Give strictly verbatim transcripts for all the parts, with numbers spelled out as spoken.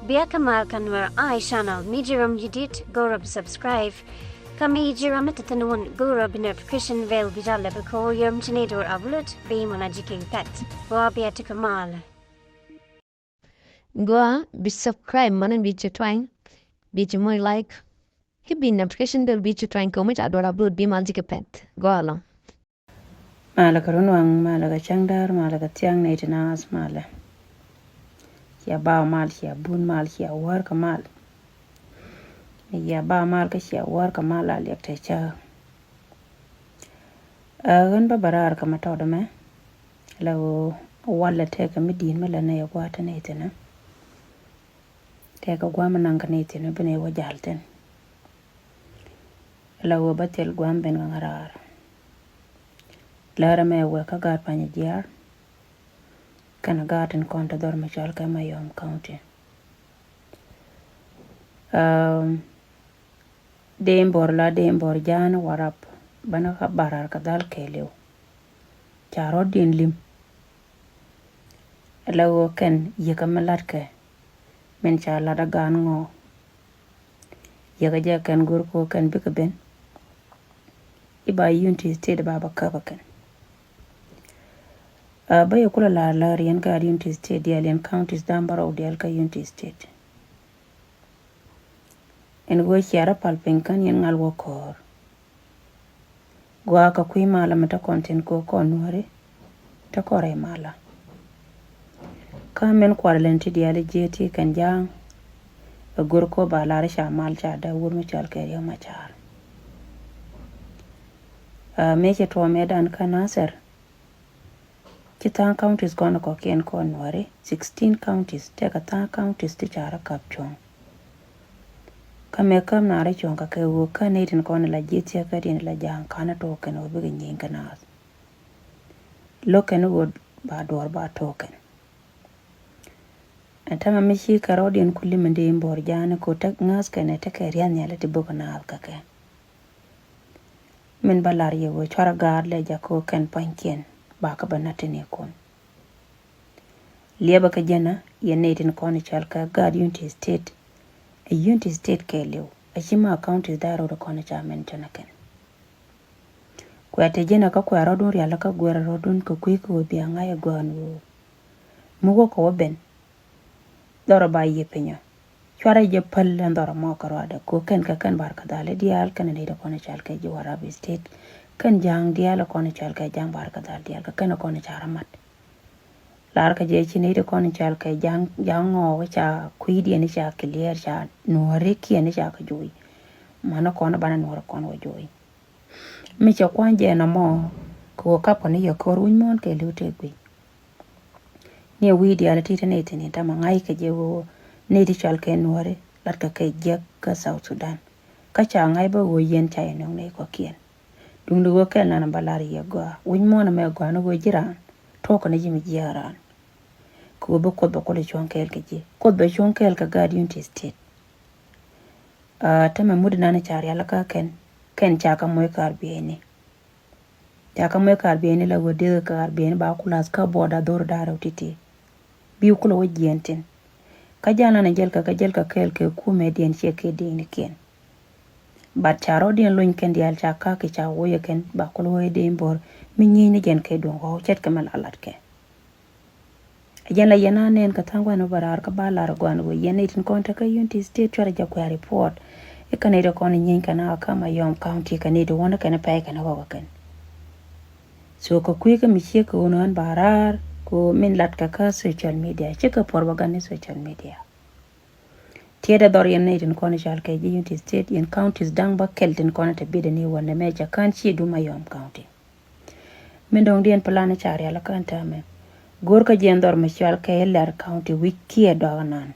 Bia kä mal kä Nuer Eye Channel, mi ji̱ rom ji̱ dit go̱o̱r bi subscribe. Kä mi ji̱ rom mi te thin wun go̱o̱r bi notification bell bi jal lɛ bi ko̱o̱r yom ci ni dur upload bi mala ji̱ king pet. Gua bia ti kä mal. Gua bi subscribe manin bi ci twany, bi ci moc like. Ki bi notification bell bi ci twany kɛ mi ca dur upload bi mal ji̱ king pet. Gua lɔ. Malɛ kɛ runwaŋ, malɛ kɛ cäŋdäär, malɛ kɛ thiaŋ nɛy ti naath, malɛ. Cia ba mal, cia bun mal, cia wäär kɛ mal. Ni cia ba mal kä cia wäär kɛ mal a liɛk tɛ cä. Ɛ ɣän bä bä raar kɛ ma tɔt mɛ. Lɛ ɣöö walɛ tɛkɛ mi di̱i̱n mi lɛ nɛy ɛ gua̱a̱th tɛ nɛy thinɛ. Tɛkɛ gua̱a̱th mi naŋ kɛ nɛy thinɛ bi nɛy wä jal thin. Lɛ ɣöö bä thil gua̱a̱th ben kɛ ŋa̱ raar. Lärä mɛ wek kä gaat Panyijiar kɛnɛ gaat tin kɔn te dhɔr mi cɔal kɛ Mayom County. Um, Dee in bor la dee in bor ja̱a̱n Warap bänä kä barar kɛ dhal kɛɛliw. Ca rɔ̱diɛn lim. Lɛ ɣöö kɛn yiekä mi latkɛ min ca lat a gaan ŋɔɔ. Yiekä jɛ kɛn go̱r kɛ ɣöö kɛn bikɛ ben. I̱ ba Unity State ba bä käp ɛ kɛn. Ɛ bä yɛ kulɛ la̱r la̱r yɛn kä Unity State diaal yɛn counties da̱ŋ bärɔw diaal kä Unity State. Ɛn ɣöö cia rɔ pal piny kän yɛn ŋal wä kɔɔr. Gɔaa kɛ kui̱ malä mi te kɔn tin kɛ kɔn Nuääri te kɔn rɛy malä. Kä min kualɛ lɛn ti diaal jiɛ ti kɛn ja̱a̱ŋ. Ɛ go̱r kɔ ba lar ca mal ca dee wur mi cɔal kɛ Riek Machar. Ɛ mëë cɛ tuɔɔk mëëdan kä Nasir. Ci tha̱a̱ŋ counties kɔn kɔ̱kiɛn kɔn Nuääri, sixteen counties, tɛkɛ tha̱a̱ŋ counties ti ca rɔ kap cuɔ̱ŋ. Kä mëë käp na rɔ cuɔ̱ŋ kɛ kɛ ɣöö kä nɛy tin kɔn la ji̱ thiäkä tin la ja̱a̱ŋ ka̱n tok kɛn ɣöö bikɛ nyieny kɛ naath. Lo̱k kɛn ɣöö ba duɔ̱ɔ̱r ba tok kɛn. Ɛn täämɛ mi ci kɛ rɔ̱diɛn kuli mi dee in bo̱r ja̱a̱ni ko tek ŋäth kɛn ɛ tekɛ ria̱th nhiali ti bok naath kɛ kɛ. Min bä lar yɛ wee cuarɛ gaat lɛ jakä kɛn pua̱nykiɛn bakä bä nat tini kun. Liɛpä kä jɛnä yɛ nɛy tin kɔn i̱ cɔal kɛ gaat Unity State. Ɛ Unity State kɛɛliw a ci ma counties da̱a̱ rot kɔn i̱ ca mention kɛn. Kuɛ te jɛnä kä kuɛ rɔ̱dun rial kä guɛrɛ rɔ̱dun kɛ kui̱ kä wee bia ŋa̱c ɛ gɔ̱a̱n wee. Mi wä kɛ wä ben. Dhɔrɔ ba yiëë pinyɔ. Cuarɛ jɛ päl ɛn dhɔrɔ mɔ kɛ ruadɛ ko kɛn kɛ kɛn bar kɛ dhal i̱ diaal kɛn nɛy ti kɔn i̱ cɔal kɛ ji̱ Warap State. Kɛn ja̱a̱ŋ diaal kɔn i̱ cɔal kɛ ja̱a̱ŋ bar kɛ dhal diaal kɛ kɛn kɔn i̱ ca rɔ mat. Lar kɛ jɛ ci nɛy ti kɔn i̱ cɔal kɛ ja̱a̱ŋ ja̱a̱ŋ ŋɔɔk ca kui̱diɛn i̱ ca clear ca Nuääri kiɛn i̱ ca kɛ jo̱o̱c. Manɛ kɔn i̱ banɛ Nuääri kɔn wä jo̱o̱c. Mi cɛ kuany jɛ nɔmɔ kɛ ɣöö kap kɔn i̱ yɛ ko̱r wi̱c muɔ̱ɔ̱n kɛ li̱w tëë guic. Ni ɛ wi̱i̱ diaal ɛ ti̱ti̱ ni thi̱n in tamɛ ŋa̱c kɛ jɛ ɣöö ni ti cɔal kɛ Nuääri latkɛ kɛ jiäk kä South Sudan. Kä ca ŋa̱c bä ɣöö yɛn ca yɛ nöŋ nɛy kɔ̱kiɛn. Duundɛ ɣöö kɛl nan bä lar yɛ gɔaa wi̱c muɔ̱ɔ̱n ɛmɛ gɔaa ni ɣöö ji̱ raan tuɔɔk kɛn ji̱ mi jiääk raan. Kɛ ɣöö bi Kuoth bɛ kulɛ cuɔ̱ŋ kɛɛl kɛ ji̱. Kuoth bɛ cuɔ̱ŋ kɛɛl kɛ gaat Unity State. Aa, tämɛ mut inan ca rial kä kɛn kɛn ca kä moc kar bieyni. Ca kä moc kar bieyni la ɣöö dee kar bieyni ba kulath kä buɔda dhor da̱rɛ wä ti̱ti̱. Bi kulɛ wä jiɛn tin. Kä jal nan jäl kä kä jäl kä kɛɛl kɛ kumɛ diɛn ciɛ kɛ dieyni kiɛn. Bat ca rɔ̱diɛn lony kɛn diaal ca ka̱ki ca woyɛ kɛn ba kulɛ wä i̱ dee in bo̱r mi nyi̱i̱ni jɛn kɛ duŋ ɣɔw ce̱tkɛ mɛ la latkɛ. Jɛn la yɛn a nɛn kɛ tha̱a̱ŋ gua̱n wä bä raar kä ba lar gua̱n wä yɛn nɛy tin kɔn tekɛ Unity State cuarɛ jɛ kuɛ report. I̱ kɛ nɛy ti kɔn nyieny kɛn a kä Mayom County kɛ nɛy ti wänä kɛn pɛy kɛn ɣɔk kɛn. So kɛ kui̱ kä mi ciek kɛ wun ɣän ba raar kɛ min lat kɛ kä social media cikɛ propaganda ni social media. Tiɛt ɛ dhɔr yɛn nɛy tin kɔn i̱ cɔal kɛ ji̱ Unity State yɛn counties da̱ŋ bä kɛl tin kɔn ɛ te bi̱dɛ ni wä nɛmɛ cɛ kään ci dum Mayom County. Min dɔ̱ŋ diɛn plan ca rial kään täämɛ. Go̱o̱r kä jiɛn dhɔr mi cɔal kɛ i̱ Lɛr County wi̱c kiɛ dɔak nan.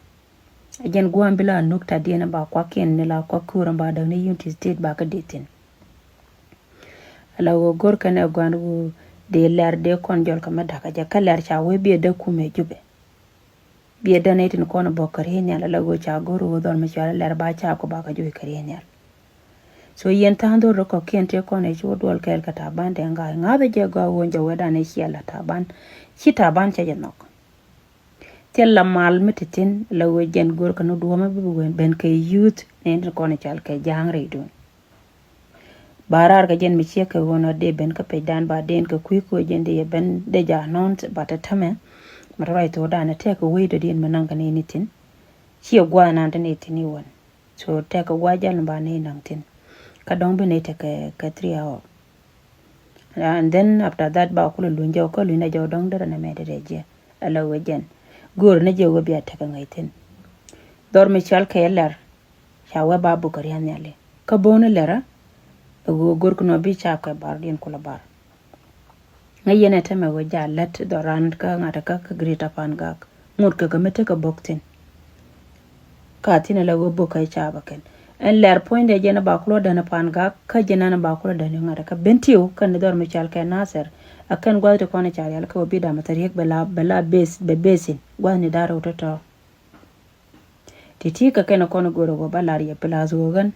A jiɛn gua̱a̱m bi la nuk ta diɛn ba kuakiɛn ni la kuak kuur ba däk ni Unity State ba kä di̱t thi̱n. Ala ɣöö go̱o̱r kɛn ɛ gua̱a̱n ɣöö dee Lɛr dee kɔn jɔl kä mɛ da̱k a jɛ kä Lɛr ca wee biɛ däk kumɛ Jubɛ. Biɛ däk nɛy tin kɔn bɔk käriey nhial ala ɣöö ca go̱r ɣöö dhɔr mi cɔal Lɛr ba ca ku ba kä juɔc käriey nhial. So yɛn tha̱a̱ŋ dhor rɔ kɔ̱kiɛn tëë kɔn ɛ ci wä duɔl kɛɛl kɛ Taban Deng Gai ŋa̱thä jɛ gɔaa ɣöö jɛ wetdan ɛ ciɛl la Taban ci Taban cɛ jɛ nhɔk. Cɛ la mal mi ti thin la wee jɛn go̱r kɛ ni duɔ̱ɔ̱mɛ bi bi wen ben kɛ youth ni ti kɔn i̱ cal kɛ ja̱a̱ŋ rɛydun. Ba raar kɛ jɛn mi ciek kɛ ɣöö nɔ dee ben kä pecdan ba deen kɛ kui̱ kɛ ɣöö jɛn dee yɛ ben dee ja̱a̱ŋ nɔ̱ɔ̱n ba te tämɛ. Ma te ruac thokdan ɛ tɛk kɛ wec dɔ̱diɛn mi naŋ kɛ ni ni thin. Ciɛ gua̱a̱th nan te ni thin i̱ wän. So tɛkɛ gua̱a̱th jal ni ba nɛy naŋ thin. Kä dɔ̱ŋ bi nɛy tekɛ kɛ three hour. And then after that ba kulɛ luny jɔw kä luny na jɔw dɔ̱ŋ derɛ nɛ mɛ derɛ jiɛ. Ala wee jɛn go̱o̱r ni jiɛ wee bia tekɛ ŋäc thin. Dhɔr mi cɔal kɛ lɛr ca wee ba buk kɛ ria̱n nhiali kä bo̱o̱n ni lɛrä. Ɛ wee go̱o̱r kɛ nɔ bi ca kɛ bar diɛn kulɛ bar. Ŋäc yɛn ɛ tɛmɛ wee jaa lät dhɔran kä ŋa̱t kä kä Greater Pangak. Ŋot kɛ kɛ mi tekɛ bok thin. Ka thin ala wee bok kä caabä kɛn. Ɛn lɛr puɔ̱nydɛ jɛn ba kulɔ dän Pangak kä jɛn an ba kulɔ dän ŋa̱t kä Bentiu kɛn dhɔr mi cal kɛ Nasir. A kɛn gua̱th ti kɔn car yal kɛ wee bi damɛ thɛ riek bɛ la bɛ la bes bɛ besin gua̱th ni da̱r wä tɔtɔ. Ti ti kɛ kɛn kɔn go̱r wä ba lar yɛ pilath wä ɣän.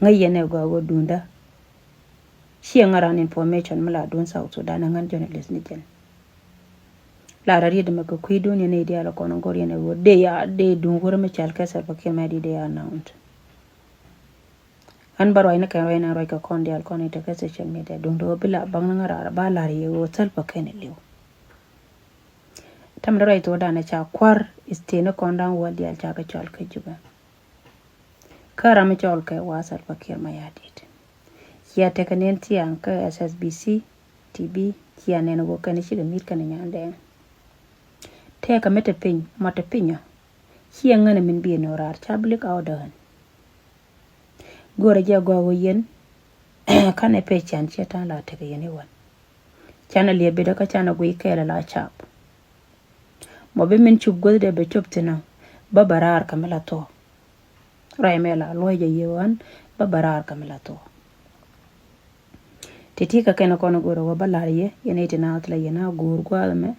Ŋäc yɛn ɛ gɔaa wä dundä. Ciɛ ŋa̱ran information mi la dun South Sudan ɛ ŋän journalist ni jɛn. La rɔ riet mɛ kɛ kui̱ dun yɛn i̱ diaal kɔn go̱r yɛn i̱ wä dee ya dee dun wä mi cal kɛ Salva Kiir mɛ di dee ya announced. An ba ruac ni kɛn ruac ni ruac kɛ kɔn diaal kɔn i̱ tekɛ social media dun dee wä bi la baŋ ni ŋa̱ran ba lar yɛ wä Salva Kiir ni liw. Tam dee ruac thok dan ca kuar i̱ state ni kɔn dan wä diaal ca kɛ cɔl kɛ Juba. Kä ram mi cɔl kɛ wa Salva Kiir Mayardit. Cia tekɛ nen thiaŋ kä S S B C T V cia nɛn wä kɛn cikɛ mit kɛn nyan dɛŋ. Tɛkɛ mi te piny ma te piny ɔ. Cia ŋän min bi nɔ raar ca bi lik a ɔ dään. Go̱rɛ jɛ gɔaa wä yɛn. Kanɛ pec can ciɛ ta̱a̱ la tekɛ yɛn i̱ wän. Canɛ liɛp bidä kä canɛ guiy kɛɛl la cap. Mɔ bi min cup guäthdɛ bɛ cop thi̱n ɔ bä bɛ raar kä mi la thuɔ̱k. Ruac mɛ la luɔ̱c jɛ yɛ ɣän bä bɛ raar kä mi la thuɔ̱k. Ti ti kä kɛn kɔn go̱o̱r ɛ wä bä la̱r yɛ yɛn i̱ ti naath la yɛn a go̱o̱r gua̱a̱th ɛmɛ.